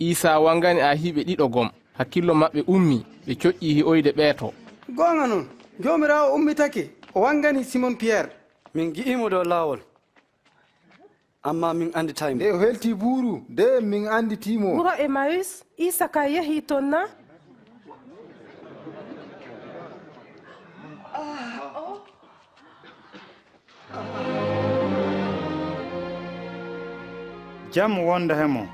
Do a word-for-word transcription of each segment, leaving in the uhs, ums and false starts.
Iisaa wangani aahiiɓe ɗiɗo gom. Hakkillo maɓɓe ummii, ɓe coƴƴii hi'oyde ɓeeto. Gooŋa non, Joomiraawo ummitake, o wangani Simon Piyer. Min ngi'ii mo dow laawol, ammaa min annditaay mo. Nde o helti buuru, de min annditii mo. Wuro Emawus, Iisa ka yehi ton na? Jam wonda he mon.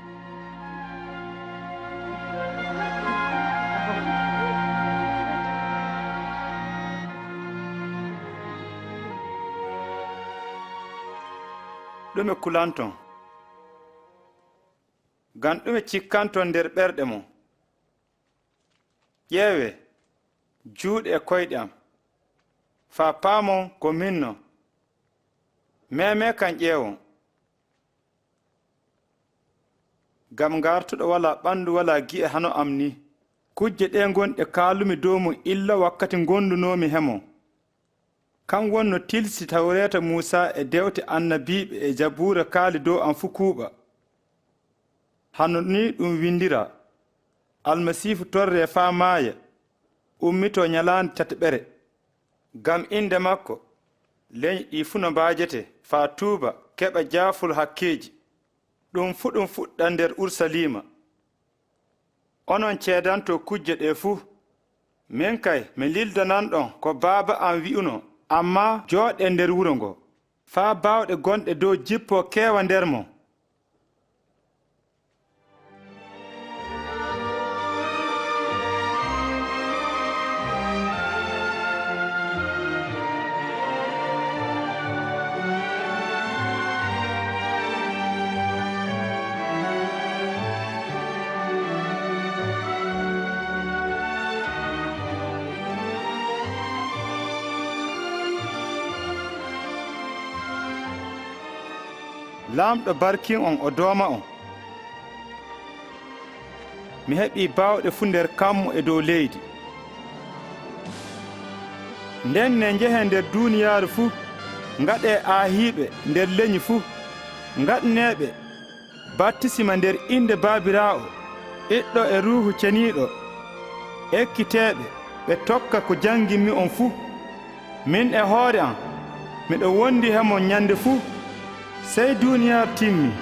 Ɗume kulanton? Ngam ɗume cikkanton nder ɓerɗe mon? Ƴeewee juuɗe e koyɗe am, faa paamon ko miin non. Meemee kam ƴeewon. Ngam ngartuɗo walaa ɓanndu walaa gi'e hano am ni. Kujje ɗee ngonɗe kaalumi dow mum illa wakkati ngondunoomi he mon. Kam woni no tilsi Tawreeta Muusa e dewte annabiiɓe e Jabuura kaali dow am fuu kuuɓa. Hano nii ɗum winndiraa, Almasiifu torree faa maaya, ummitoo nyalaande tataɓere. Ngam innde makko, lenyi ɗii fuu no mbaajetee faa tuuba keɓa jaafol hakkeeji. Ɗum fuu ɗum fuɗɗa nder Urusaliima. Onon ceedantoo kujje ɗee fuu. Min kay, mi lildananɗon ko baaba am wi'unoo, ammaa jooɗee nder wuro ngo, faa baawɗe gonɗe dow jippoo keewa nder mon. Laamɗo barkin on, o dooma on. Mi heɓii baawɗe fuu nder kammu e dow leydi. Nden ne njehee nder duuniyaaru fuu, ngaɗee aahiiɓe nder lenyi fuu, ngaɗanee ɓe baptisma nder innde Baabiraawo, Ɓiɗɗo e Ruuhu Ceniiɗo. Ekkitee ɓe, ɓe tokka ko jannginmi on fuu. Min e hoore am, miɗo wondi he mon nyannde fuu, sey duuniyaaru timmii.